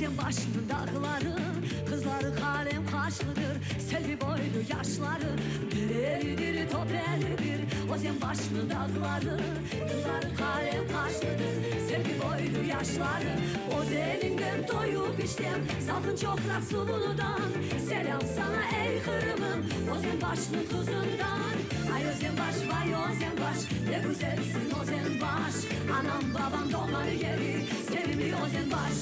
Özenbaşnıñ dağları, Qızları qalem qaşlıdır, Selbi boylu yaşları, Derelidir, töpelidir. Özenbaşnıñ dağları, Qızları qalem qaşlıdır, Selbi boylu yaşları. Özeniñden toyup içsem, Salqın çoqraq suvundan, Selâm saña, ey, Qırımım, Özenbaşnıñ tuzundan. Ay, Özenbaş, vay, Özenbaş, Ne güzelsiñ, Özenbaş, Anam, babam doğğan yeri, Sevimli Özenbaş.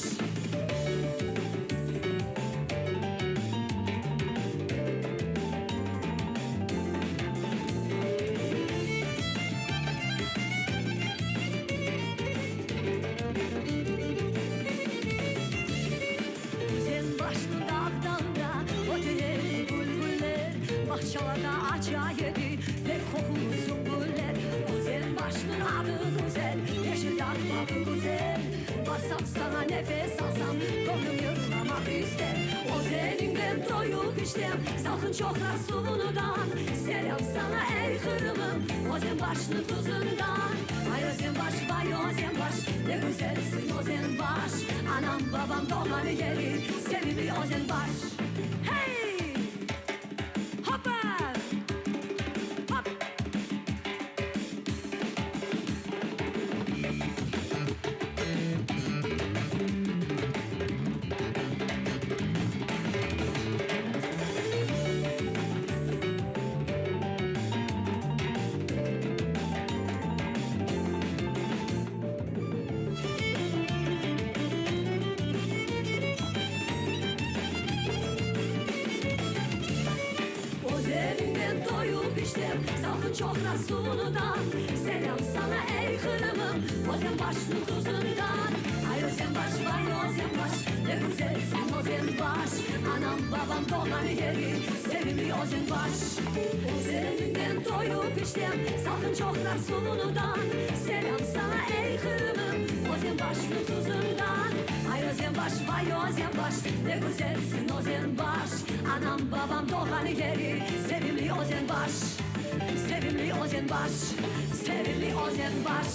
Özenbaşnıñ dağ-dağında öte edi bülbuller, Bağçalarda aça edi pek qoqulı sümbüller. Özenbaşnıñ adı güzel, yeşil dağ-bağı güzel, Barsam saña nefes alsam, köñlüm yırlamaq ister. Özeniñden toyup içsem, salqın çoqraq suvundan, Selâm saña, ey, Qırımım, Özenbaşnıñ tuzundan. Ay, Özenbaş, vay, Özenbaş, ne güzelsiñ, Özenbaş, Anam, babam doğğan yeri, sevimli Özenbaş. Hey! Hoppa! Hop! Özeniñden toyup içsem, Salqın çoqraq suvundan, Selâm saña, ey, Qırımım, Özenbaşnıñ tuzundan. Ay, Özenbaş, vay, Özenbaş, Ne güzelsiñ, Özenbaş, Anam, babam doğğan yeri, Sevimli Özenbaş. Özeniñden toyup içsem, Salqın çoqraq suvundan, Selâm saña, ey, Qırımım, Özenbaşnıñ tuzundan. Ay, Özenbaş, vay, Özenbaş, Ne güzelsiñ, Özenbaş, Anam, babam doğğan yeri, Sevimli Özenbaş, Sevimli Özenbaş, Sevimli Özenbaş.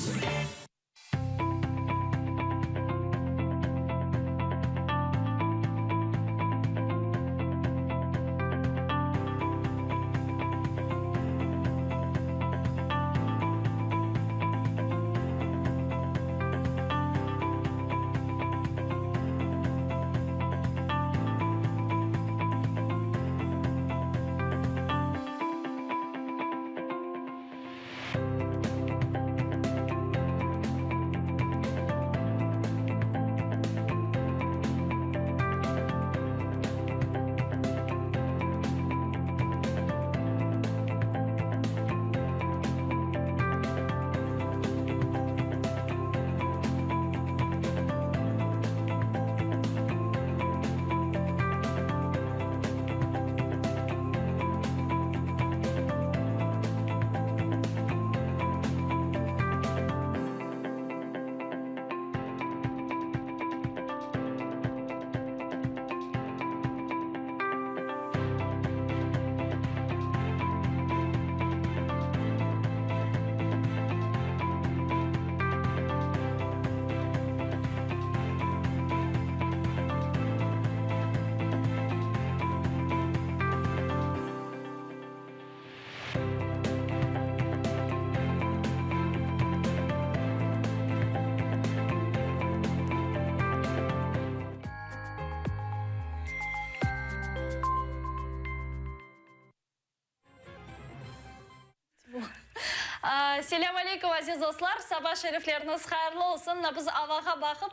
Selâm aleykum, aziz dostlar! Saba şerifleriñiz hayırlı olsun! Mına biz avağa baqıp,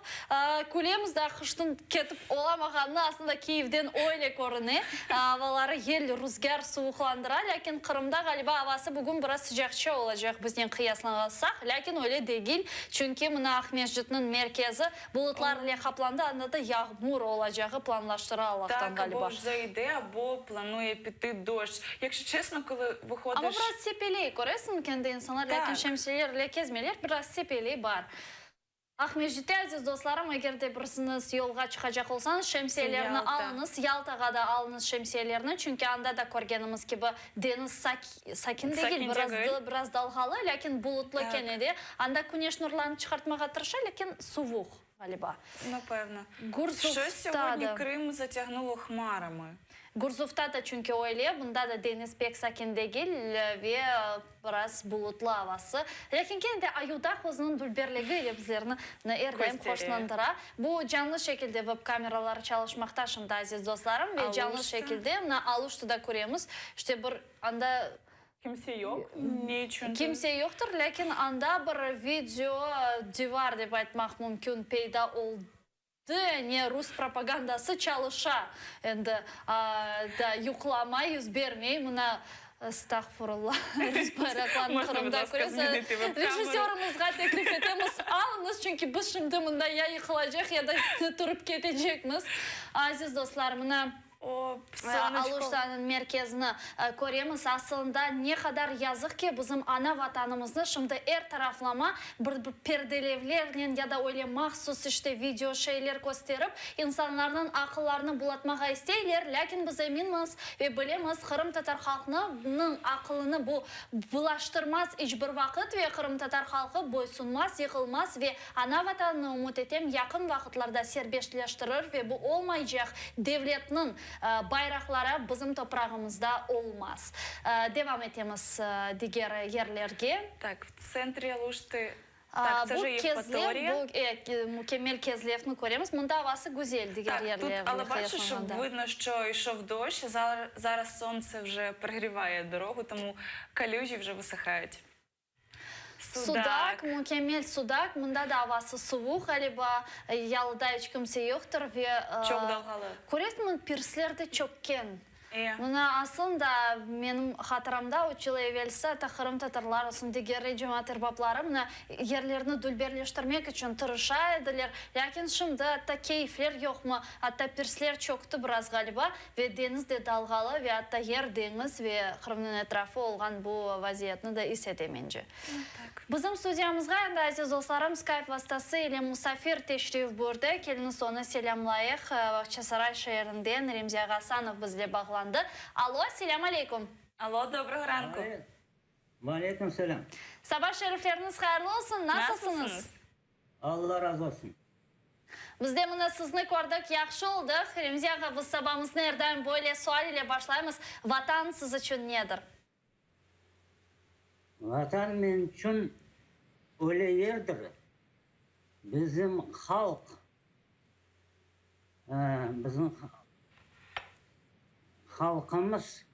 külemiz da, qışnıñ ketip olamağanını, aslında Kiyevden öyle körüne. Avaları yel, ruzgâr suvuqlandıra, lâkin Qırımda, ğaliba, avası bugün biraz sıcaqça olacaq biznen qıyaslanğasaq, lâkin öyle degil, çünki mına Aqmescitniñ merkezi Bulutlar ile qaplandı, anda da yağmur olacağı planlaştıra Allahtan Так, ğaliba. або вже йде, або планує піти дощ. Якщо чесно, коли Amma виходиш. biraz sepeley, köresiñmi, kendi insanlar, lâkin Так. şemsiyeler ile kezmeyler, biraz sepeley bar. Aqmescitte, aziz dostlarım, eger de birisiñiz yolğa çıqacaq olsañız, şemsiyelerni alıñız, Yaltağa da alıñız şemsiyelerni, çünki anda da körgenimiz kibi, deñiz sakin degil, biraz biraz dalğalı, lâkin bulutlı kene de. Anda küneş nurlarını çıqartmağa tırışa, lâkin suvuq, ğaliba. Napevno. Şo's sögodni Krım zatâgnulo hmarami. Gurzufta da çünki öyle, bunda da deñiz pek sakin degil ve biraz bulutlı avası. Lâkin kene de Ayudağ özüniñ dülberligi ile bizlerni er daim hoşlandıra. Bu canlı şekilde web kameraları çalışmaqta şimdi, aziz dostlarım, ve canlı şekilde mına Aluştada köremiz, işte bir anda Kimse yoq, ne içün? Kimse yoqtır, lâkin anda bir video divar dep aytmaq mümkün peyda oldı. Ne rus propagandası çalışa endi da yuqlamay, yüz bermey, mına, estağfurullah, rus bayraqlarını Qırımda köresiz. Rejissörımızğa teklif etemiz, alıñız, çünki biz şimdi mında ya yıqılacaq, ya da turıp ketecekmiz. Aziz dostlar, mına. O, sonuçko. Aluştanıñ merkezini köremiz. Asılında, ne qadar yazıq ki, bizim ana Vatanımıznı şimdi er taraflama bir perdelevlernen ya da öyle mahsus işte video şeyler kösterip, insanlarnıñ aqıllarını bulatmağa isteyler, lâkin biz eminmiz ve bilemiz, qırımtatar halqnıñ aqılını bu bulaştırmaz iç bir vaqıt ve qırımtatar halqı boysunmaz, yıqılmaz ve Ana Vatanını, ümüt etem, yaqın vaqıtlarda serbestleştirir ve bu olmaycaq devletniñ bayraqları bizim toprağımızda olmaz. Devam etemiz diger yerlerge. Tak, v tsentri Aluştı, tak, це Bu же Kezlev, Yevpatoriya. bu, e, mükemmel Kezlevni köremiz. Mında avası güzel diger Так, тут, yerlerle але бачиш, qıyaslanğanda. видно, що йшов дощ, зараз, зараз сонце вже пригріває дорогу, тому калюжі вже висихають. Sudaq, mükemmel Sudaq, mında da avası suvuq, ğaliba, yalıda iç kimse yoqtır ve, Çoq dalğalı. Köresiñmi, pirsler de çökken. E. Mına, aslında, menim hatıramda üç yıl evelsi atta qırımtatarlar olsun, diger cemaat erbapları mına yerlerni dülberleştirmek içün tırışa ediler. Lâkin şimdi atta keyfler yoqmı, atta pirsler çökti biraz ğaliba. Ve deñiz de dalğalı ve atta yer deñiz ve Qırımnıñ etrafı olğan bu vaziyetni de is ete mence. Bizim studiyamızğa endi, aziz dostlarım, Skype vastası ile musafir teşrif buyurdı. Keliñiz onı selâmlayıq. Bağçasaray şeerinden Remzi ağa Asanov bizle bağlandı. Alo, selâm aleyküm. Alo, dobrogo ranku. Ve aleyküm selâm. Saba şerifleriñiz hayırlı olsun, nasılsıñız? Alla razı olsun. Biz de mına sizni kördik, yahşı oldıq. Remzi ağa, biz sabamıznı er daim böyle sual ile başlaymız, Vatan siz içün nedir? Vatan men içün öyle yerdir, bizim halq, bizim halqımız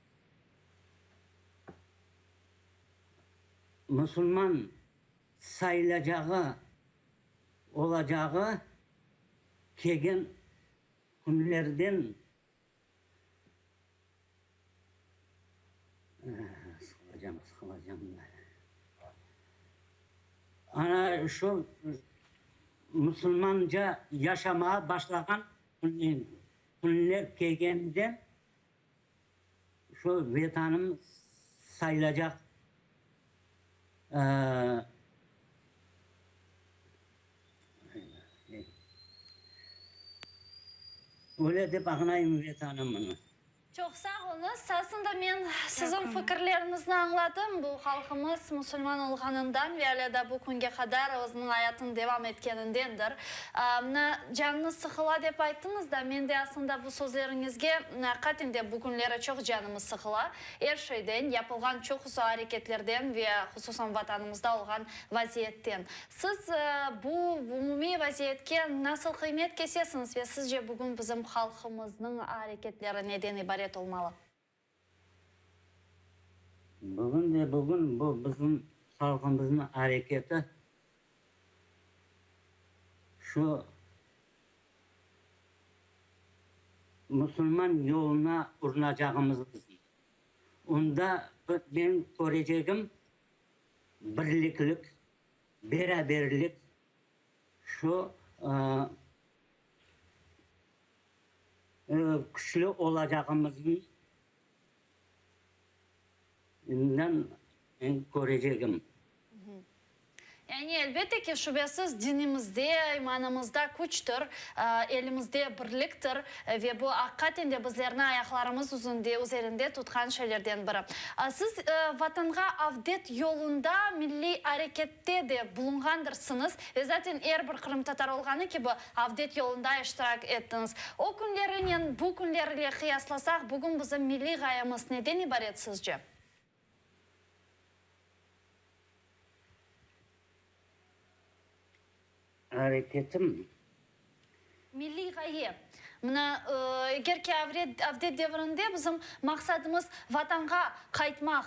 musulman sayılacağı olacağı kelgen künlerden sıqılacam, sıqılacam da. Ana şu musulmanca yaşamağa başlağan künler kelgende şu Vetanım sayılacaq. Öyle dep añlayım Vetanımnı. Çoq sağ oluñız. Aslında men siziñ fikirleriñizni añladım. Bu halqımız musulman olğanından ve alâ da bu künge qadar özüniñ ayatını devam etkenindendir. Mına, canıñız sıqıla dep ayttıñız da, men de aslında bu sözleriñizge, aqiqaten de bu künleri çoq canımız sıqıla. Er şeyden, yapılğan çoqusı areketlerden ve hususan Vatanımızda olğan vaziyetten. Siz bu umumiy vaziyetke nasıl qıymet kesesiñiz ve sizce bugün bizim halqımıznıñ areketleri neden ibaret olmalı? Bugün de bugün bu bizim halqımıznıñ areketi şu Musulman yoluna urunacağımız bizim. Onda men körecegim birliklik, beraberlik, şu küçlü olacağımıznı men körecegim. Yani, elbette ki, şübesiz, dinimizde, imanımızda küçtir, elimizde birliktir ve bu aqiqaten de bizlerni ayaqlarımız üzerinde tutqan şeylerden biri. Siz Vatanğa avdet yolunda milliy arekette de bulunğandırsıñız ve zaten er bir qırımtatar olğanı kibi avdet yolunda iştirak ettiñiz. O künlerinen bu künler ile qıyaslasaq, bugün bizim milliy ğayemiz neden ibaret sizce? Areketim. Milliy ğaye. Mına, eger ki avdet devrinde bizim maqsadımız Vatanğa qaytmaq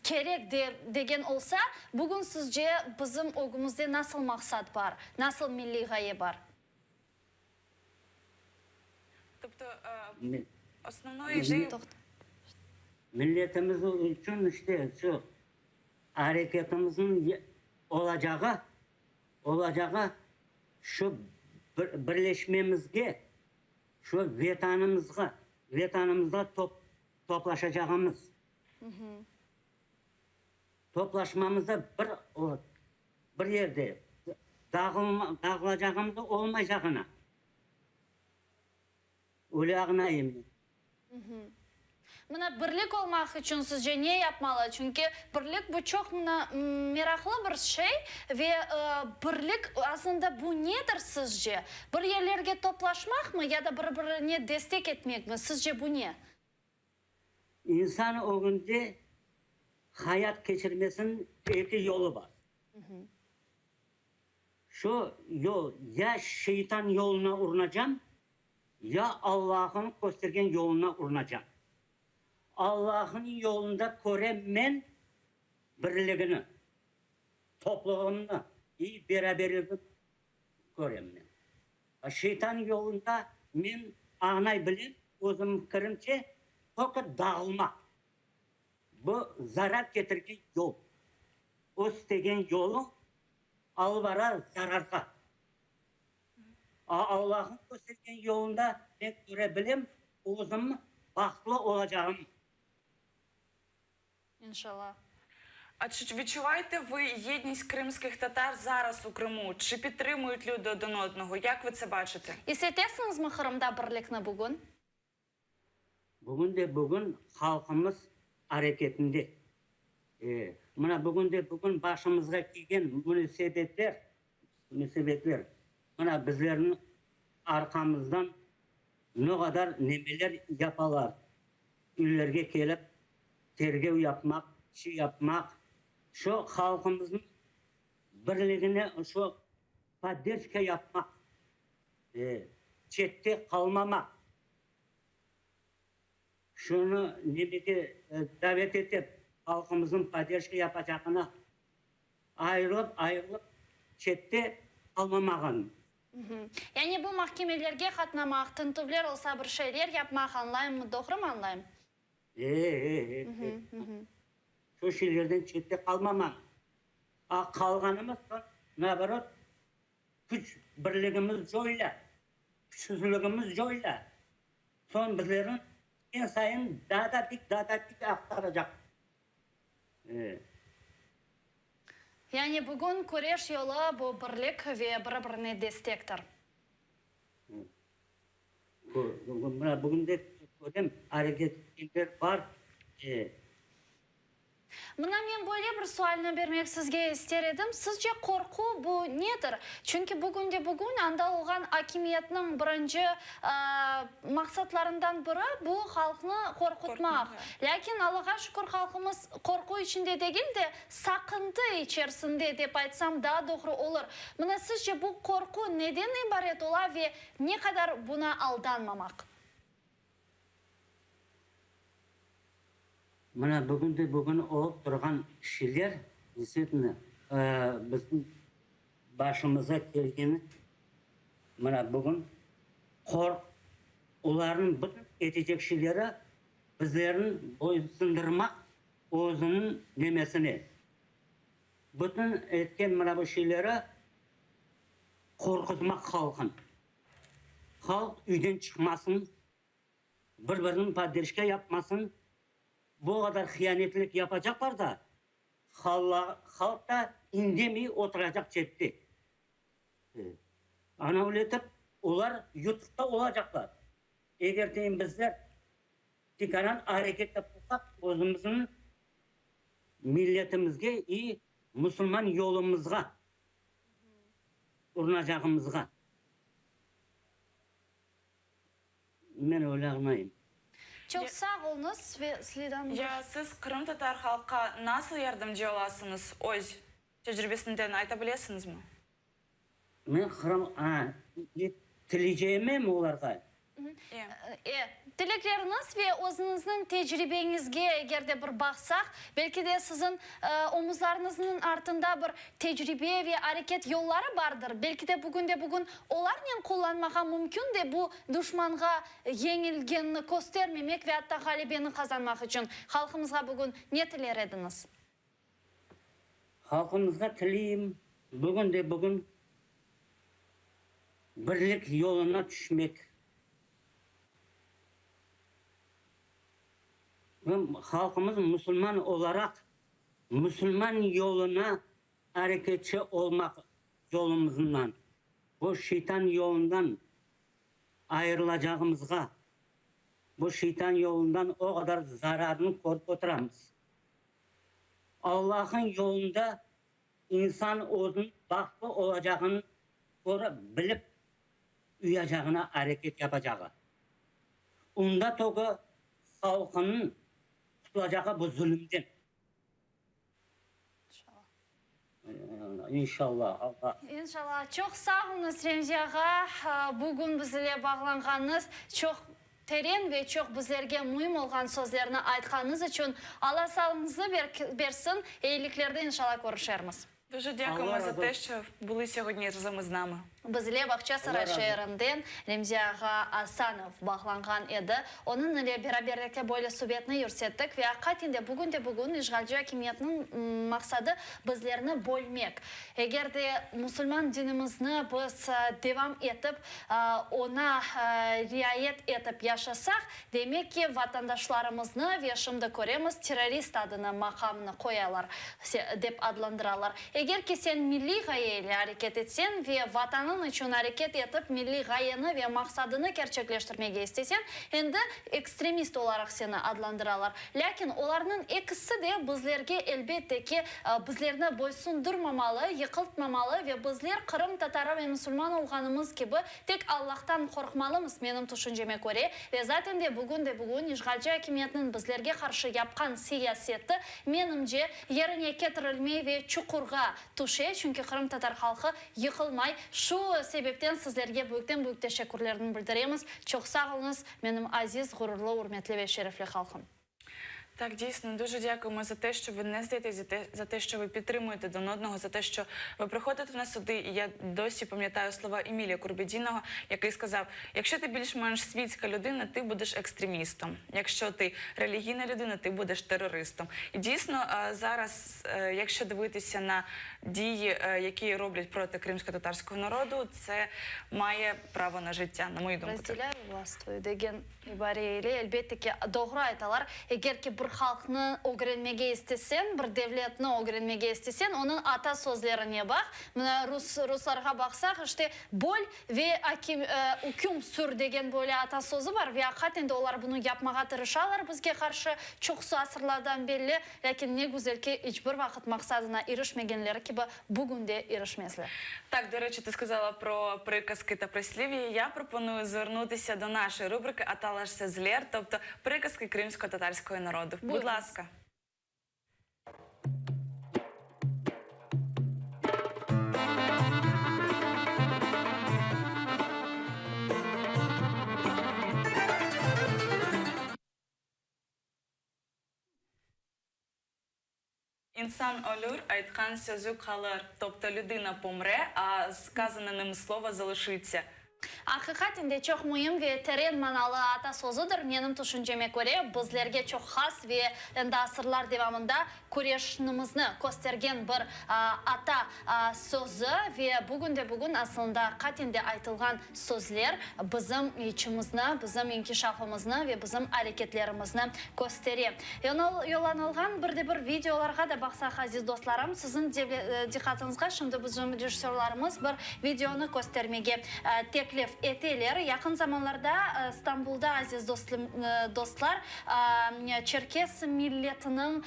kerek degen olsa, bugün sizce bizim ögümizde nasıl maqsad bar, nasıl milliy ğaye bar? Тобто, основною ідеєю... Milletimiz içün işte şu areketimizniñ olacağı, olacağı şu birleşmemizge, şu Vetanımızğa, Vetanımızda toplaşacağımız. Toplaşmamızda bir bir yerde dağılacağımız olmaycağına öyle añlayım men. Mına birlik olmaq içün sizce ne yapmalı? Çünki birlik bu çoq mına meraqlı bir şey ve birlik aslında bu nedir sizce? Bir yerlerge toplaşmaqmı ya da bir-birine destek etmekmi? Sizce bu ne? İnsan ögünde hayat keçirmesiniñ eki yolu bar. Şu yol, ya şeytan yoluna urunacam, ya Allah'ın köstergen yoluna urunacam. Allah'ın yolunda körem men birligini, topluğımnı i beraberligini körem men. Şeytan yolunda men añlay bilem, özüm fikirimce, toka dağılmaq. Bu zarar ketirgen yol. Öz istegen yoluñ alıp bara zararğa. A Allahnıñ köstergen yolunda men köre bilem özüm bahtlı olacağım. İnşallah. А чи відчуваєте ви єдність кримських татар зараз у Криму? Чи підтримують люди один одного? Як ви це бачите? İs etesiñizmi Qırımda birlikni bugün? Bugün de bugün halqımız areketinde. E, mına bugün de bugün başımızğa kelgen munasebetler, munasebetler, mına bizlerniñ arqamızdan ne qadar nemeler yapalar, üylerge kelip tergev yapmaq, şey yapmaq, şu halqımıznıñ birligine şu podderjka yapmaq, e, çette qalmamaq. Şunı nemege davet etip, halqımıznıñ podderjka yapacağına ayırılıp, ayırılıp çette qalmamağın. Yani bu mahkemelerge qatnamaq, tintüvler olsa bir şeyler yapmaq, añlayımmı, doğrumı añlayım? E, e, e, e. Şu şeylerden çette qalmamaq. A qalğanımız soñ, naoborot, küç birligimiz coyla, küçsüzligimiz coyla. Soñ bizlerni ketken sayın daa da pek, daa da pek aqtaracaq. E. Yani bugün küreş yolu bu birlik ve bir-birine destektir. Mına bugün de körem, areket etkenler bar. E. Mına men böyle bir sualni bermek sizge ister edim, sizce qorqu bu nedir? Çünki bugünde-bugün anda olğan akimiyetniñ birinci maqsatlarından biri bu halqnı qorqutmaq. Lâkin Allağa şükür halqımız qorqu içinde degil de, saqıntı içerisinde dep aytsam daa doğru olur. Mına sizce bu qorqu neden ibaret ola ve ne qadar buna aldanmamaq? Mına bugünde-bugün olıp turğan şeyler, действительно, bizim başımıza kelgeni, mına bugün qorq, olarnıñ bütün etecek şeyleri bizlerni boysundırmaq özüniñ nemesine. Bütün etken mına bu şeyleri qorquzmaq halqın. Halq üyden çıqmasın, bir-birini podderjka yapmasın, bu qadar hiyanetlik yapacaqlar da. Halq da indemey oturacaq çette. Ana öyle etip, olar yutuqta olacaqlar. Eger deyin bizler tikaran areket yapmasaq, özümizniñ milletimizge i musulman yolumızğa urunacağımızğa. Men öyle añlayım. Çoq sağ oluñız ve Slidan. Ya siz qırımtatar halqqa nasıl yardımcı olasıñız, öz tecribesinden ayta bilesiñizmi? Men Qırım, a, tileycegim olarğa. E, tilekleriñiz ve özüñizniñ tecribeñizge eger de bir baqsaq, belki de siziñ omuzlarıñıznıñ artında bir tecribe ve areket yolları bardır. Belki de bugünde-bugün olarnen qullanmağa mümkün de bu duşmanğa yeñilgenini köstermemek ve atta ğalebeni qazanmaq içün. Halqımızğa bugün ne tiler ediñiz? Halqımızğa tileyim, bugünde-bugün birlik yoluna tüşmek. Halqımız musulman olaraq, musulman yoluna areketçi olmaq yolumızından, bu şeytan yolundan ayırılacağımızğa, bu şeytan yolundan o qadar zararnı körip oturamız. Allah'ın yolunda insan özüniñ bahtlı olacağını körip, bilip uyacağına areket yapacağı. Unda togı halqınıñ qutulacağı bu zulümden. İnşallah. Allah. İnşallah. Çoq sağ oluñız, Remzi ağa, bugün biz ile bağlanğanıñız, çoq teren ve çoq bizlerge müim olğan sözlerni aytqanıñız içün. Alla sağlığıñıznı bersin, eyiliklerde inşallah körüşermiz. Дуже дякуємо за те, що були сьогодні разом із нами. Biz ile Bağçasaray şeerinden Remzi ağa Asanov bağlanğan edi. Onıñ ile beraberlikte böyle subetni yürsettik ve aqiqaten de bugün de bugün işğalci akimiyetniñ maqsadı bizlerni bölmek. Eger de musulman dinimizni biz devam etip, oña riayet etip yaşasaq, demek ki, vatandaşlarımıznı ve şimdi köremiz, terrorist adını, maqamını qoyalar, dep adlandıralar. Eger ki sen milliy ğaye ile areket etseñ ve Vatanıñ içün areket etip milliy ğayeni ve maqsadını kerçekleştirmege isteseñ, endi ekstremist olaraq seni adlandıralar. Lâkin olarnıñ ekisi de bizlerge, elbette ki, bizlerni boysundırmamalı, yıqıltmamalı ve bizler qırım tatarı ve musulman olğanımız kibi tek Allahtan qorqmalımız, menim tüşünceme köre, ve zaten de bugün de bugün işğalci akimiyetniñ bizlerge qarşı yapqan siyaseti, menimce, yerine ketirilmey ve çuqurğa tüşe, çünki qırımtatar halqı yıqılmay. Şu sebepten sizlerge büyükten-büyük teşekkürlerni bildiremiz. Çoq sağ oluñız, menim aziz, ğururlı, ürmetli ve şerefli halqım. Так, дійсно, дуже дякуємо за те, що ви не здаєтесь, за те, за те, що ви підтримуєте один одного, за те, що ви приходите на суди. І я досі пам'ятаю слова Еміля Курбедінова, який сказав: якщо ти більш-менш світська людина, ти будеш екстремістом. Якщо ти релігійна людина, ти будеш терористом. І дійсно е, зараз, е, якщо дивитися на дії, е, які роблять проти кримсько-татарського народу, це має право на життя, на мою думку. так. Разделяю, властвую degen ibare ile, elbette ki, doğru aytalar. Eger ki bir halqnı ögrenmege isteseñ, bir devletni ögrenmege isteseñ, onıñ ata sözlerine baq. Mına, rus, ruslarğa baqsaq, işte, böl ve akim, üküm sür degen böyle ata sözü bar ve aqiqaten de olar bunı yapmağa tırışalar bizge qarşı çoqusı asırlardan belli. Lâkin ne güzel ki, iç bir vaqıt maqsadına irişmegenleri kibi, bugün de irişmezler. Так, до речі, ти сказала про приказки та прислів'я. Я пропоную звернутися до нашої рубрики Аталаш Сезлер, тобто приказки кримсько-татарського народу. Будь Будь ласка. İnsan ölür, aytqan sözü qalır, тобто людина помре, а сказане ним слово залишиться. Aqiqaten de çoq müim ve teren manalı ata sözüdir. Menim tüşünceme köre, bizlerge çoq has ve endi asırlar devamında küreşnimizni köstergen bir ata sözü ve bugün de bugün aslında aqiqaten de aytılğan sözler bizim içimizni, bizim inkişafımıznı ve bizim areketlerimizni köstere. Yollanılğan bir de bir videolarğa da baqsaq, aziz dostlarım, siziñ diqqatıñızğa şimdi bizim rejissörlarımız bir videonı köstermege teklif eteler. Yaqın zamanlarda İstanbulda, aziz dostlar, çerkes milletiniñ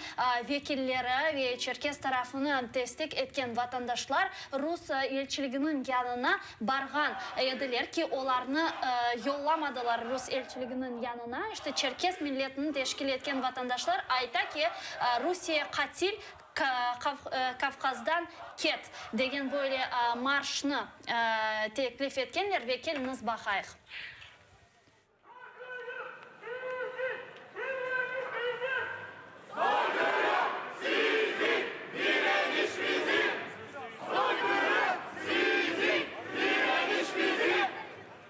vekilleri ve çerkes tarafını destek etken vatandaşlar rus elçiliginiñ yanına barğan ediler ki, olarnı yollamadılar rus elçiliginiñ yanına. İşte, çerkes milletini teşkil etken vatandaşlar ayta ki, Rusiye qatil, Kavkazdan ket, degen böyle marşnı teklif etkenler ve keliñiz baqayıq. Soykırım sizin, direniş bizim! Soykırım sizin, direniş bizim!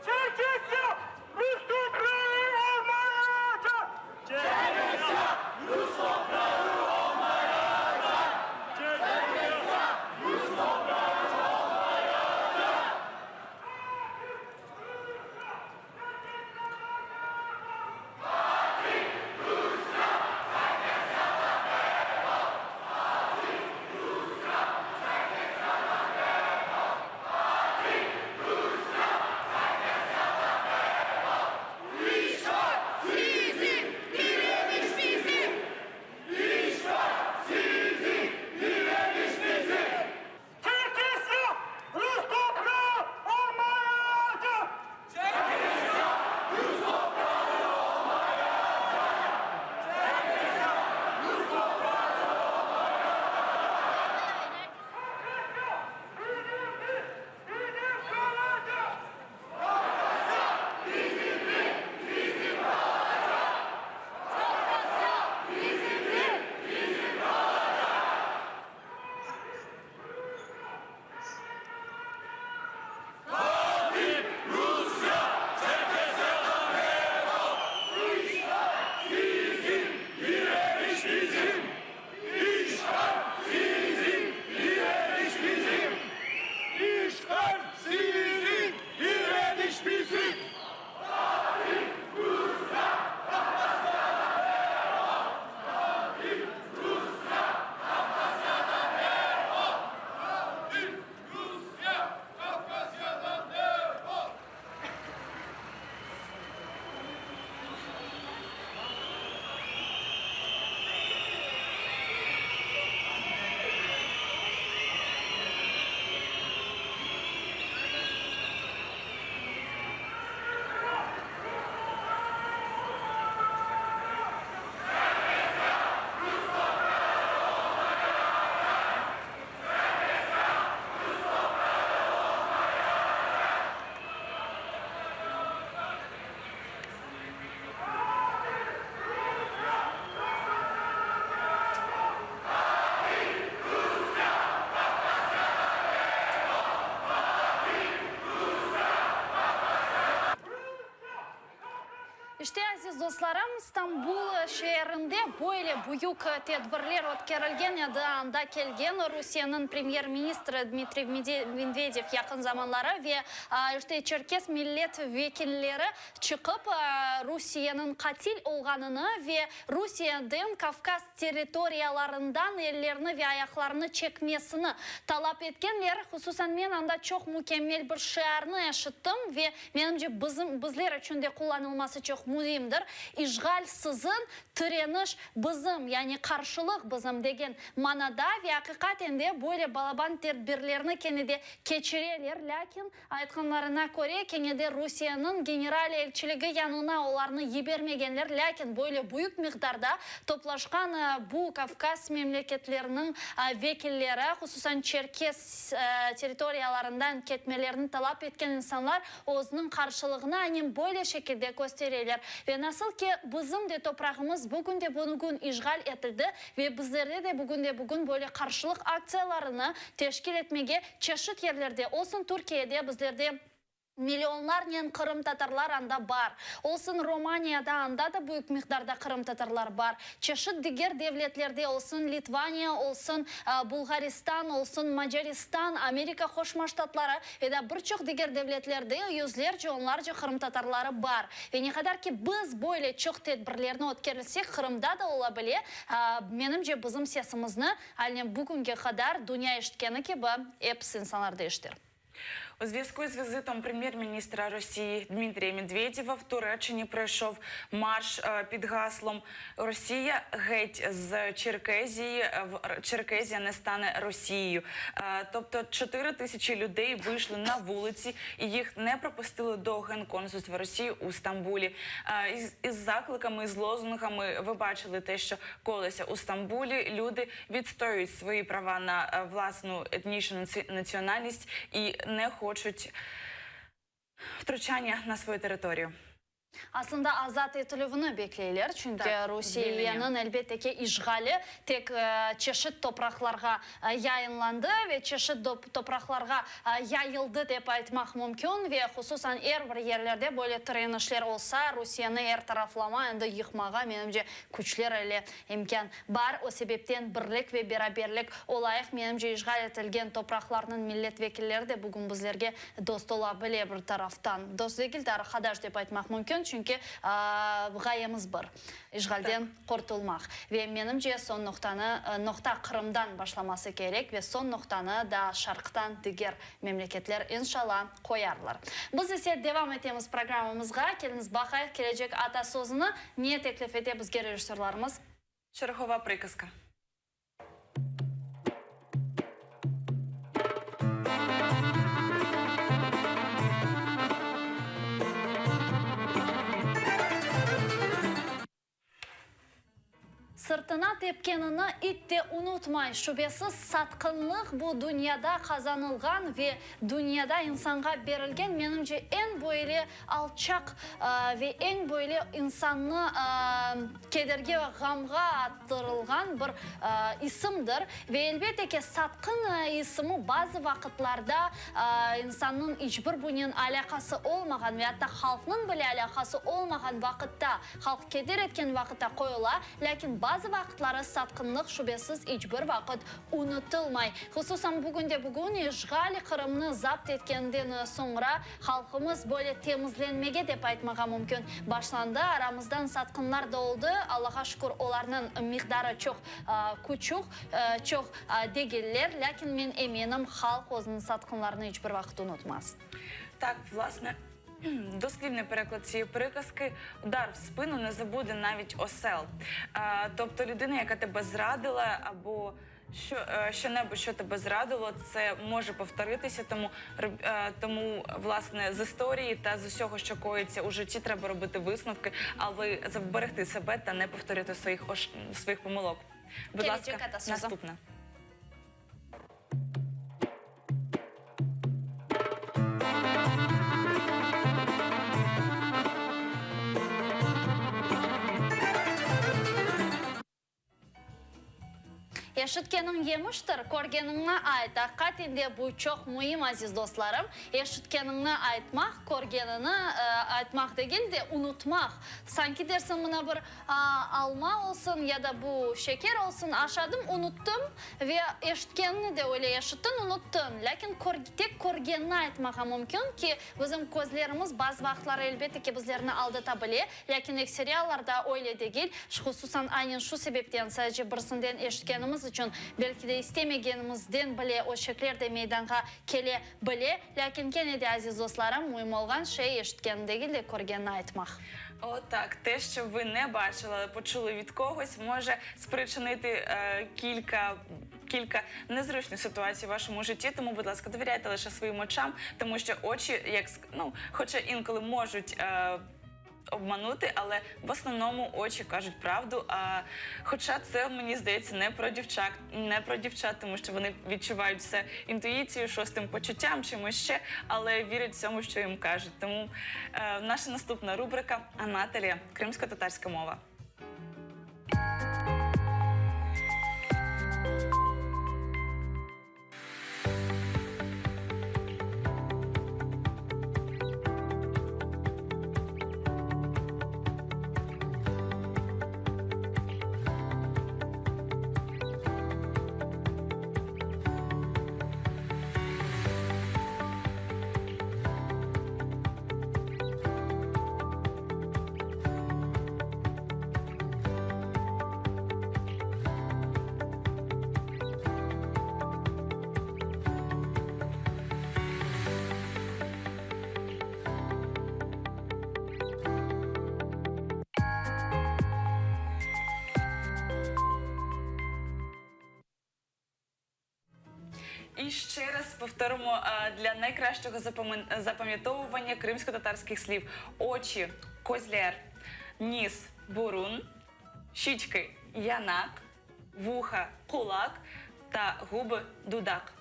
Çerkesya Rus toprağı olmayacaq! Çerkesya Rus toprağı olmayacaq! Çerkesya Rus toprağı olmayacaq! Çerkesya Rus toprağı olmayacaq! Çerkesya Rus toprağı olmayacaq! Çerkesya Rus toprağı olmayacaq! Çerkesya bizimdir, bizim qalacaq! Kavkasya bizimdir, bizim qalacaq! Kavkasya bizimdir, bizim qalacaq! Qatil Rusya, Çerkesyadan defol! İşğal sizin, direniş bizim! İşğal sizin, direniş bizim! İşğal sizin, direniş bizim! Qatil Rusya, Kavkasyadan defol! Qatil Rusya, Kavkasyadan defol! Qatil Rusya, Kavkasyadan defol! İşte, aziz dostlarım, İstanbul şeerinde böyle büyük tedbirler ötkerilgen edi. Anda kelgen Rusiyeniñ premyer-ministri Dmitriy Medvedev yaqın zamanları ve, işte, çerkes millet vekilleri çıqıp, Rusiyeniñ qatil olğanını ve Rusiyeden Kavkaz territoriyalarından ellerini ve ayaqlarını çekmesini talap etkenler. Hususan men anda çoq mükemmel bir şiarnı eşittim ve, menimce, bizim, bizler içün de qullanılması çoq müimdir, İşğal siziñ, tireniş bizim, yani qarşılıq bizim degen manada ve aqiqaten de böyle balaban tedbirlerni kene de keçireler, lâkin, Aytqanlarına köre, kene de Rusiyeniñ General elçiligi yanına olarnı yibermegenler, lâkin böyle büyük miqdarda toplaşqan bu Kavkaz memleketleriniñ vekilleri, hususan çerkes territoriyalarından ketmelerini talap etken insanlar özüniñ qarşılığını aynen böyle şekilde köstereler. Ve nasıl ki, bizim de toprağımız bugün de bugün işğal etildi ve bizlerde de bugün de bugün böyle qarşılıq aktsiyalarını teşkil etmege Çeşit yerlerde olsun, Türkiyede, bizlerde. Millionlarnen qırımtatarlar anda bar. Olsun Romaniyada, anda da büyük miqdarda qırımtatarlar bar. Çeşit diger devletlerde, olsun Litvaniya, olsun Bulğaristan, olsun Macaristan, Amerika Qoşma Ştatları ve da bir çoq diger devletlerde yüzlerce, onlarca qırımtatarları bar. Ve ne qadar ki biz böyle çoq tedbirlerni ötkerilsek, Qırımda da ola bile, menimce, bizim sesimizni, alnen bugünge qadar dünya eşitkeni kibi, episi insanlar da eşiter. У зв'язку з візитом прем'єр-міністра Росії Дмитрія Медведєва в Туреччині пройшов марш е, під гаслом Росія геть з Черкезії, е, в- Черкезія не стане Росією. Е, Тобто 4 тисячі людей вийшли на вулиці і їх не пропустили до генконсульства Росії у Стамбулі. Е, Із, із закликами, з лозунгами ви бачили те, що колеся у Стамбулі люди відстоюють свої права на е, власну етнічну наці- національність і не хочуть втручання на свою територію. Aslında azat etilüvini bekleyler, çünki Tak, Rusiyeniñ, elbette ki, işğali tek çeşit topraqlarğa yayınlandı ve çeşit topraqlarğa yayıldı dep aytmaq mümkün ve hususan er bir yerlerde böyle tirenişler olsa, Rusiyeni er taraflama endi yıqmağa, menimce, küçler ile imkân bar. O sebepten birlik ve beraberlik olayıq. Menimce, işğal etilgen topraqlarnıñ millet vekilleri de bugün bizlerge dost ola bile bir taraftan. Dost degil de, arqadaş dep aytmaq mümkün, çünki ğayemiz bir, işğalden qurtulmaq. Ve menimce, soñ noqtanı, noqta Qırımdan başlaması kerek ve soñ noqtanı da şarqtan diger memleketler, inşalla, qoyarlar. Biz ise devam etemiz programmamızğa. Keliñiz baqayıq, kelecek ata sözüni ne teklif ete bizge rejissörlarımız? Çerhova prıkaska. Sırtına tepkenini it de unutmay. Şübesiz, satqınlıq bu dünyada qazanılğan ve dünyada insanğa berilgen, menimce, eñ böyle alçaq ve eñ böyle insannı kederge, ğamğa attırılğan bir isimdir. Ve elbette ki, satqın isimi bazı vaqıtlarda insannıñ iç bir bunen alâqası olmağan ve atta halqnıñ bile alâqası olmağan vaqıtta, Halq keder etken vaqıtta qoyula, lâkin bazı vaqıtları satqınlıq şübesiz iç bir vaqıt unutılmay. Hususan bugünde-bugün işğal Qırımnı zapt etkenden soñra halqımız böyle temizlenmege dep aytmağa mümkün başlandı. Aramızdan satqınlar da oldı, Allağa şükür olarnıñ miqdarı çoq küçük, çoq degiller, lâkin men eminim halq özüniñ satqınlarını iç bir vaqıt unutmaz. Так, власне, Дослівний переклад цієї приказки удар в спину не забуде навіть осел. Е, Тобто людина, яка тебе зрадила, або що, е, що-небудь, що тебе зрадило, це може повторитися. Тому, роб- е, тому власне, з історії та з усього, що коїться у житті, треба робити висновки, але зберегти себе та не повторити своїх ош- своїх помилок. Будь Келечек ласка, атасözü. наступне. Eşitkeniñ yemiştir, körgeniñni ayt. Aqiqaten de bu çoq müim, aziz dostlarım. Eşitkeniñni aytmaq, körgenini aytmaq degil de, unutmaq. Sanki dersiñ, mına bir Alma olsun ya da bu şeker olsun, aşadım, unuttım ve eşitkenini de öyle eşittiñ, unuttıñ. Lâkin tek körgenini aytmağa mümkün ki, bizim közlerimiz bazı vaqıtları, elbette ki, bizlerni aldata bile, lâkin ekseri allarda öyle degil. Hususan, aynen şu sebepten, sadece birisinden eşitkenimiz içün, belki de istemegenimizden bile o şekler de meydanğa kele bile. Lâkin kene de, aziz dostlarım, müim olğan şey eşitkenini degil de, körgenini aytmaq. Отак, те, що ви не бачили, але почули від когось, може спричинити е, кілька. Кілька незручних ситуацій в вашому житті, тому, будь ласка, довіряйте лише своїм очам, тому що очі, як ск- ну, хоча інколи можуть е, обманути, але в основному очі кажуть правду. А хоча це мені здається не про дівчат, не про дівчат, тому що вони відчувають все інтуїцією, шостим почуттям, чимось ще, але вірять всьому, що їм кажуть. Тому е, наша наступна рубрика Анателія, кримсько-татарська мова. І ще раз повторимо е, для найкращого запам'я- запам'ятовування кримсько-татарських слів: очі козлер, ніс бурун, щічки янак, вуха кулак та губи дудак.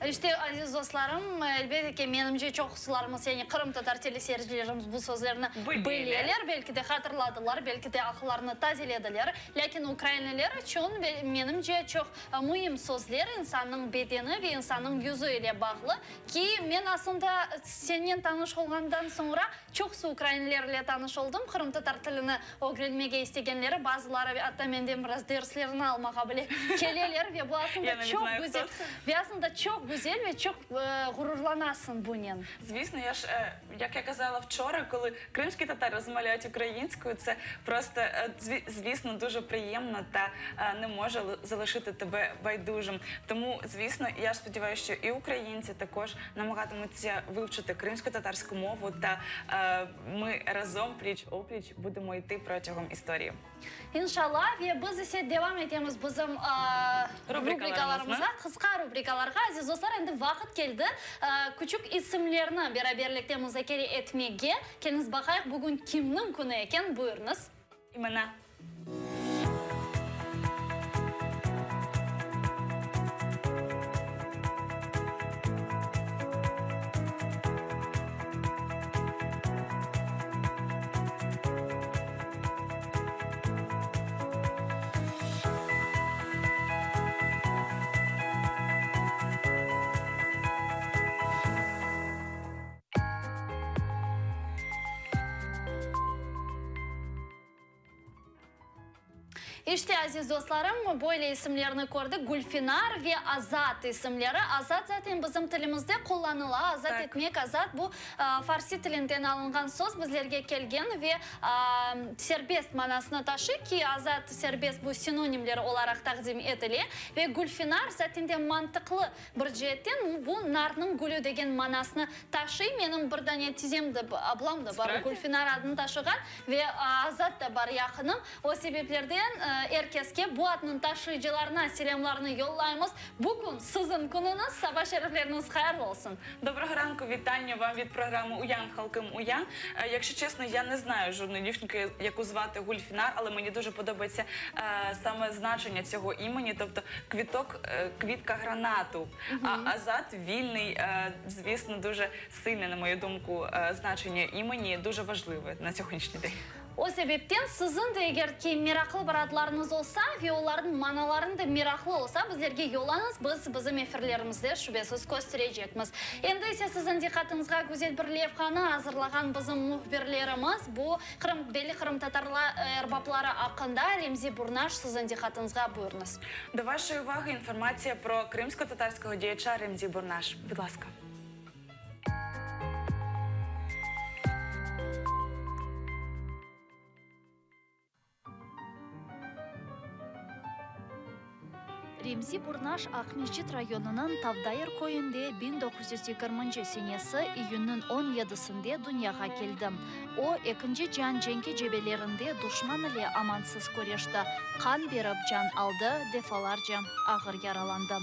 İşte, aziz dostlarım, elbette ki, menimce, çoqusılarımız, yani qırımtatar teleseyircilerimiz bu sözlerni bileler, belki de hatırladılar, belki de aqıllarını tazelediler. Lâkin ukrainliler içün, menimce, çoq müim sözler insannıñ bedeni ve insannıñ yüzü ile bağlı ki, men aslında sennen tanış olğandan soñra çoqusı ukrainliler ile tanış oldım, qırımtatar tilini ögrenmege istegenleri, bazıları atta menden biraz derslerini almağa bile keleler ve bu aslında çoq güzel, ve aslında çoq güzel ve çoq ğururlanasıñ bunen. Звісно, я ж, е, як я казала вчора, коли кримські татари розмовляють українською, це просто, е, звісно, дуже приємно та е, не може залишити тебе байдужим. Тому, звісно, я сподіваюся, що і українці також намагатимуться вивчити кримсько-татарську мову, та е, ми разом пліч-опліч будемо йти протягом історії. İnşallah, ve biz ise devam etemiz bizim rubrikalarımızğa, qısqa rubrikalarğa. Aziz dostlar, endi vaqıt keldi küçük isimlerni beraberlikte muzakere etmege. Keliñiz baqayıq, bugün kimniñ künü eken? Buyurıñız. İmena. İşte, aziz dostlarım, böyle isimlerni kördik, Gülfinar ve Azat isimleri. Azat zaten bizim tilimizde qullanıla, azat etmek, azat, bu farsi tilinden alınğan söz bizlerge kelgen ve serbest manasını taşıy ki, azat, serbest bu sinonimler olaraq taqdim etile. Ve Gülfinar zaten de mantıqlı bir ceetten bu narnıñ gülü degen manasını taşıy. Menim bir dane tizem de, ablam da bar, Gülfinar adını taşığan ve Azat da bar yaqınım. O sebeplerden er keske, bu adnıñ taşıyıcılarına selâmlarnı yollaymız. Bu kün siziñ künüñiz, saba şerifleriñiz hayırlı olsun! Доброго ранку, вітання вам від програми Уян Халким Уян. Е, Якщо чесно, я не знаю жодної дівчинки, яку звати Гульфінар, але мені дуже подобається е, саме значення цього імені, тобто квіток, е, квітка гранату. А Азат вільний, е, звісно, дуже сильне, на мою думку, е, значення імені, дуже важливе на сьогоднішній день. O sebepten siziñ de eger ki meraqlı bir adlarıñız olsa ve olarnıñ manalarıñ da meraqlı olsa, bizlerge yollañız, biz bizim efirlerimizde şübesiz kösterecekmiz. Endi ise siziñ diqqatıñızğa güzel bir levhanı azırlağan bizim mühbirlerimiz, bu Qırım, belli qırımtatar erbapları aqqında Remzi Burnaş siziñ diqqatıñızğa buyurıñız. До вашої уваги інформація про кримсько-татарського діяча Ремзі Бурнаш. Будь ласка. Remzi Burnaş Aqmescit rayonınıñ Tavdayır köyünde 1920-nci senesi iyünniñ on yedisinde dünyağa keldi. O, Ekinci cian cenki cebelerinde duşman ile amansız küreşti, qan berip can aldı, defalarca ağır yaralandı.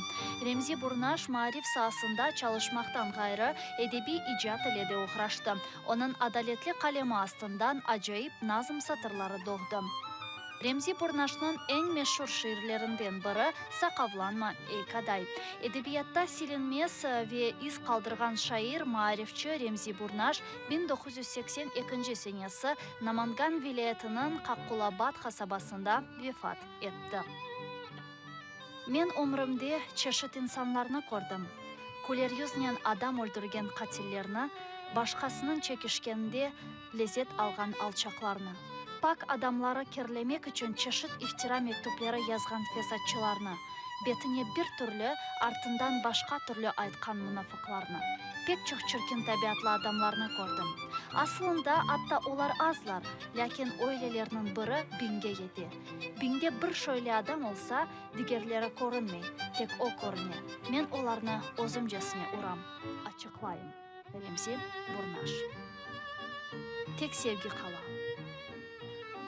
Remzi Burnaş maarif saasında çalışmaqtan ğayrı, edebiy icat ile de oğraştı. Onıñ adaletli qalemi astından acayip nazm satırları doğdı. Remzi Burnaşnıñ eñ meşur şiirlerinden biri Saqavlanma, ey kaday. Edebiyatta silinmez ve iz qaldırğan şair, maarifçi Remzi Burnaş 1982 senesi Namangan vilâyetiniñ Qaqqulabad qasabasında vefat etti. Men ömrümde çeşit insanlarnı kördim, küleryüznen adam öldürgen qatillerni, başqasınıñ çekişkeninde lezet alğan alçaqlarnı, pak adamları kirlemek içün çeşit iftira mektüpleri yazğan fesatçılarnı, betine bir türlü, artından başqa türlü aytqan munafıqlarnı, pek çoq çirkin tabiatlı adamlarnı kördim. Asılında, atta olar azlar, lâkin öylelerniñ biri biñge yete. Biñde bir şöyle adam olsa, digerleri körünmey, tek o körüne. Men olarnı özümcesine uram, açıqlayım. Remzi Burnaş. Tek sevgi qala.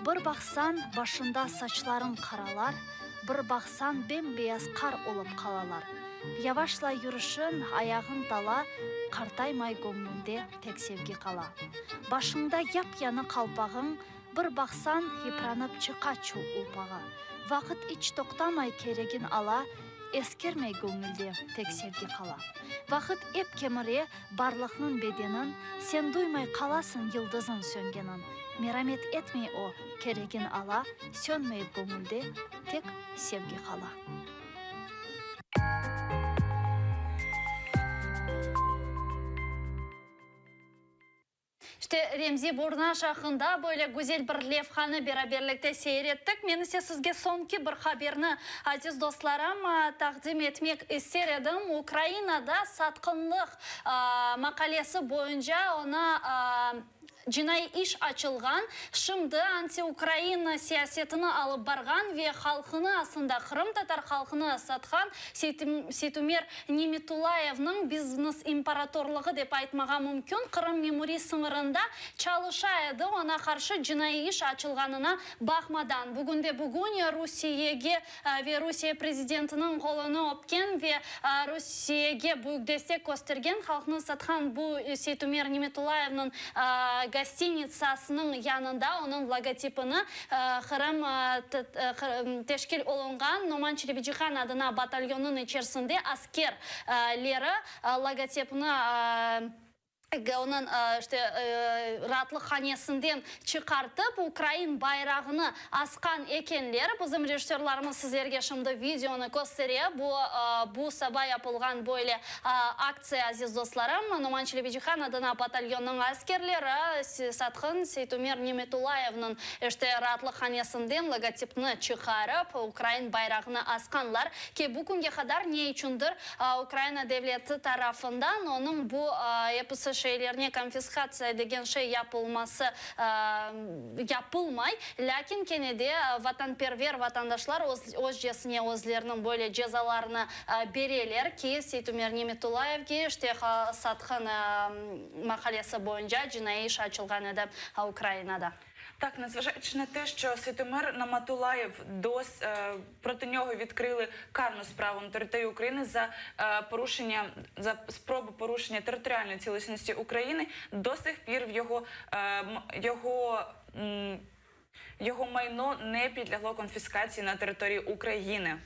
Bir baqsañ, başında saçlarıñ qaralar, bir baqsañ, bem-beyaz qar olıp qalalar. Yavaşlay yürüşiñ, ayağıñ tala, Qartaymay göñlüñde tek sevgi qala. Başıñda yap-yañı qalpağıñ, Bir baqsañ, yıpranıp çıqa çul ulpağı. Vaqıt iç toqtamay keregin ala, Eskirmey göñülde tek sevgi qala. Vaqıt ep kemire barlıqnıñ bedenin, Sen duymay qalasıñ yıldızıñ söngenin. Meramet etmey o, keregin ala, Sönmeyip göñülde tek sevgi qala. İşte, Remzi Burnaş aqqında böyle güzel bir levhanı beraberlikte seyir ettik. Men ise sizge soñki bir haberni, aziz dostlarım, taqdim etmek ister edim. Ukrainada satqınlıq maqalesi boyunca onı cinaiy iş açılğan, şimdi antiukrain siyasetini alıp barğan ve halqını, aslında qırımtatar halqını satqan Seytumer Nimetullayevniñ biznes imperatorlığı dep aytmağa mümkün, Qırım memuriy sıñırında çalışa edi, oña qarşı cinaiy iş açılğanına baqmadan, bugünde-bugün Rusiyege ve Rusiye prezidentiniñ qolunı öpken ve Rusiyege büyük destek köstergen halqnı satqan bu Seytumer Nimetullayevniñ gostinitsasınıñ yanında onıñ logotipini Qırım teşkil olunğan Noman Çelebicihan adına batalyonınıñ içerisinde asker leri logotipni onıñ işte raatlıq hanesinden çıqartıp ukrain bayrağını asqan ekenler. Bizim rejissörlarımız sizlerge şimdi videonı köstere. Bu bu saba yapılğan böyle aktsiya, aziz dostlarım. Noman Çelebicihan adına batalyonınıñ askerleri satqın Seytumer Nimetullayevniñ işte raatlıq hanesinden logotipni çıqarıp ukrain bayrağını asqanlar ki, bu künge qadar ne içündir Ukraina devleti tarafından onıñ bu episi şeylerine konfiskatsiya degen şey yapılması yapılmay, lâkin kene de vatanperver vatandaşlar özcesine özleriniñ böyle cezalarını bereler ki, Seytumer Nimetullayevge işte satqın maqalesi boyunca cinaiy iş açılğan edi Ukrainada. Так, незважаючи на те, що Сейтумер Наматулаєв дос проти нього відкрили карну справу на території України за порушення за спробу порушення територіальної цілісності України, до сих пір в його його його майно не підлягло конфіскації на території України.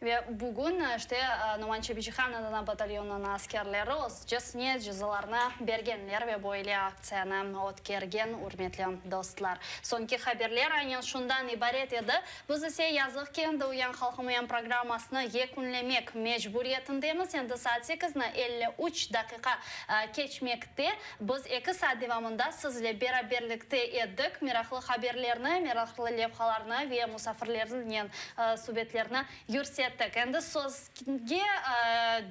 Ve bugün, işte, Noman Çelebicihan adına batalyonınıñ askerleri özcesine cezalarnı bergenler ve böyle aktsiyanı ötkergen, ürmetli dostlar. Soñki haberler aynen şundan ibaret edi. Biz ise, yazıq ki, endi Uyan halqım uyan programmasını yekünlemek mecburiyetindemiz. Endi saat sekizni 53 daqiqa keçmekte. Biz eki saat devamında sizle beraberlikte edik, meraqlı haberlerni, meraqlı levhalarnı ve musafirlernen subetlerni yürsettik. Endi sözge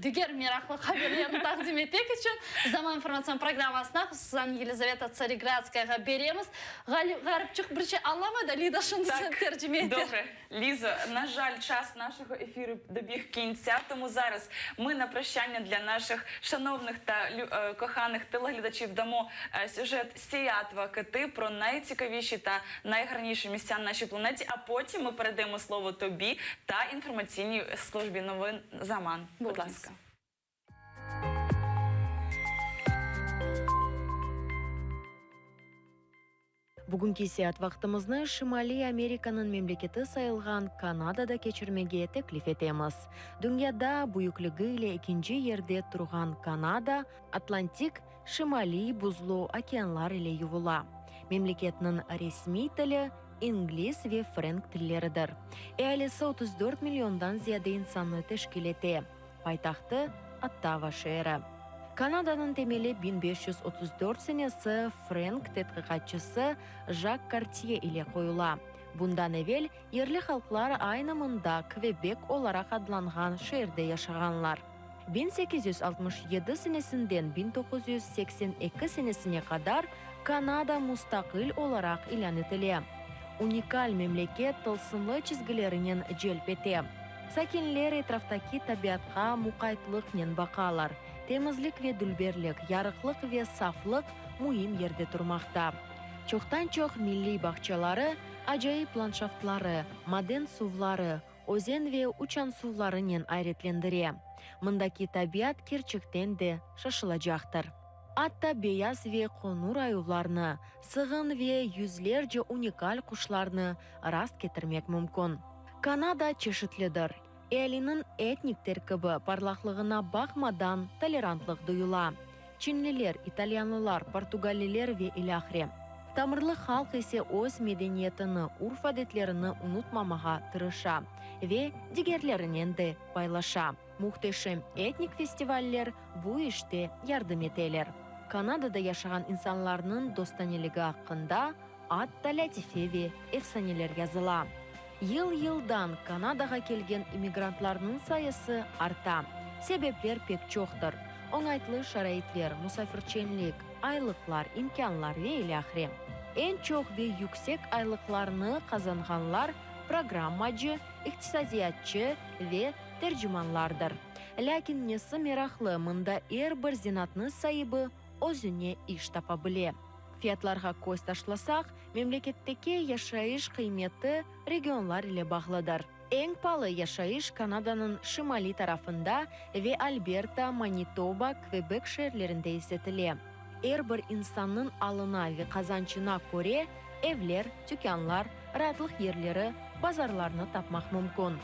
diger meraqlı haberlerni taqdim etmek içün Zaman informatsion programmasına, hususan Yelizaveta Tsaregradskayağa beremiz. Ğaripçıq bir şey añlamay da, Lida şimdi tercime eter. Doğru. Лізо, на жаль, час нашого ефіру добіг кінця, тому зараз ми на прощання для наших шановних та коханих телеглядачів дамо сюжет Сіятва Кити про найцікавіші та найгарніші місця на нашій планеті, а потім ми передаємо слово тобі та інформаційній службі новин Заман. Будь ласка. Bugünki seyaat vaqtımıznı Şimaliy Amerikanıñ memleketi sayılğan Kanadada keçirmege teklif etemiz. Dünyada büyükligi ile ekinci yerde turğan Kanada Atlantik, Şimaliy buzlu okeanlar ile yuvula. Memleketniñ resmiy tili, ingliz ve frenk tilleridir. Ealisi 34 milliondan ziyade insannı teşkil ete. Paytahtı, Ottava şeeri. Kanadanıñ temeli 1534 senesi frenk tedqiqatçısı Jak Kartye ile qoyula. Bundan evel yerli halqlar aynı mında Kvebek olaraq adlanğan şeerde yaşağanlar. 1867 senesinden 1982 senesine qadar Kanada mustaqil olaraq ilân etile. Unikal memleket tılsımlı çizgilerinen celp ete. Sakinler etraftaki tabiatqa muqaytlıqnen baqalar. Temizlik ve dülberlik, yarıqlıq ve saflıq müim yerde turmaqta. Çoqtan-çoq milliy bağçaları, acayip landşaftları, maden suvları, özen ve uçansuvlarınen ayretlendire. Mındaki tabiat kerçekten de şaşılacaqtır. Atta beyaz ve qonur ayuvlarnı, sığın ve yüzlerce unikal quşlarnı rast ketirmek mümkün. Kanada çeşitlidir. Ealiniñ etnik terkibi parlaqlığına baqmadan tolerantlıq duyula. Çinliler, italyanlılar, portugalliler ve ilâhre. Tamırlı halq ise öz medeniyetini, urf-adetlerini unutmamağa tırışa ve digerlerinen de paylaşa. Mühteşem etnik festivaller bu işte yardım eteler. Kanadada yaşağan insanlarnıñ dostaneligi aqqında atta lâtife ve efsaneler yazıla. Yıl-yıldan Kanadağa kelgen immigrantlarnıñ sayısı arta. Sebepler pek çoqtır, oñaytlı şaraitler, musafirçenlik, aylıqlar, imkânlar ve ilâhre. Eñ çoq ve yüksek aylıqlarnı qazanğanlar programmacı, iqtisadiyatçı ve tercimanlardır. Lâkin nesi meraqlı, mında er bir zenaatnıñ saibi özüne iş tapa bile. Fiyatlarğa köz taşlasaq, memleketteki yaşayış qıymeti regionlar ile bağlıdır. Eñ palı yaşayış Kanadanıñ şimaliy tarafında ve Alberta, Manitoba, Kvebek şeerlerinde is etile. Er bir insannıñ alına ve qazançına köre evler, tükânlar, raatlıq yerleri, bazarlarnı tapmaq mümkün.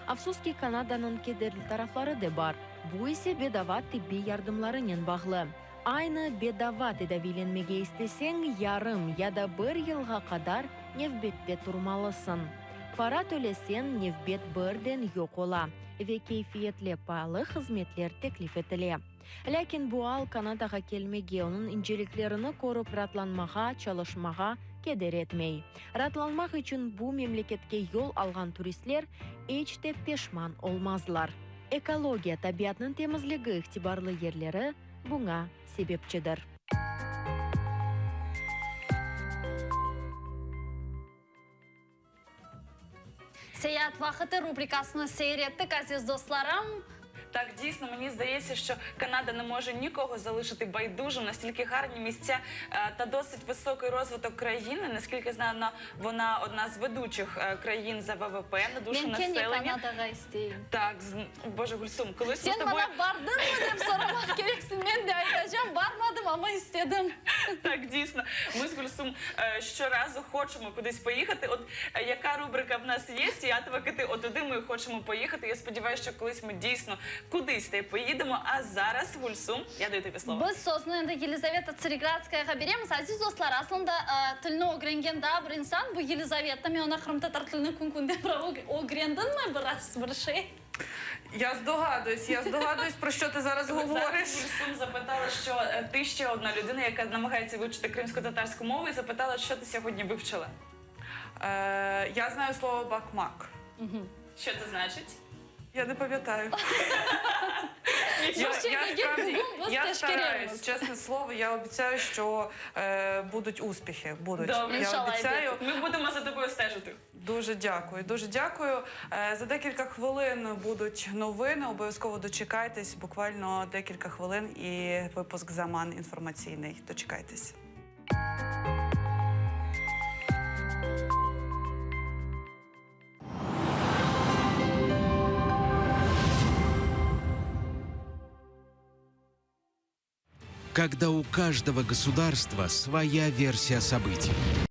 Afsus ki, Kanadanıñ kederli tarafları de bar, bu ise bedava tibbiy yardımlarınen bağlı. Aynı bedava tedaviylenmege isteseñ, yarım ya da bir yılğa qadar nevbette turmalısıñ. Para töleseñ, nevbet birden yoq ola ve keyfiyetli paalı hızmetler teklif etile. Lâkin bu al Kanadağa kelmege, onıñ inceliklerini körip raatlanmağa çalışmağa keder etmey. Raatlanmaq içün bu memleketke yol alğan turistler iç te peşman olmazlar. Ekologiya, tabiatnıñ temizligi itibarlı yerleri buña sebepçidir. Seyaat vaqıtı rubrikasını seyir ettik, aziz dostlarım. Так, дійсно, мені здається, що Канада не може нікого залишити байдужим, настільки гарні місця та досить високий розвиток країни. Наскільки знаю, вона одна з ведучих країн за ВВП на душу Men kene населення. Kanadağa isteyim. Так, Боже, Гульсум, колись ми з Sen тобою... maña bardıñmı dep soramaq kereksiñ, men de aytacam, barmadım, amma istedim. Так, дійсно, ми з Гульсум щоразу хочемо кудись поїхати. От яка рубрика в нас є, Seyaat vaqtı, от туди ми хочемо поїхати. Я сподіваюся, що колись ми дійсно кудись та й поїдемо. А зараз, Гульсум, я даю тобі слово. Biz sözni endi Yelizaveta Tsaregradskayağa beremiz. Aziz dostlar, aslında tilni ögrengen daa bir insan, bu Yelizaveta. Men oña qırımtatar tilini kün-künden bir ögrendiñmi biraz bir şey? Я здогадуюсь, я здогадуюсь, про що ти зараз говориш. Зараз Гульсум запитала, що ти ще одна людина, яка намагається вивчити кримсько-татарську мову, і запитала, що ти сьогодні вивчила. Е, я знаю слово baqmaq. Що це значить? Я не пам'ятаю. Я, Ще я, не справді, гугл, я без стараюсь, чесне слово, я обіцяю, що е, будуть успіхи. Будуть. Добре. Я Іншалла, обіцяю. Ми будемо за тобою стежити. Дуже дякую, дуже дякую. Е, За декілька хвилин будуть новини. Обов'язково дочекайтесь. Буквально декілька хвилин і випуск Заман інформаційний. Дочекайтесь. Когда у каждого государства своя версия событий.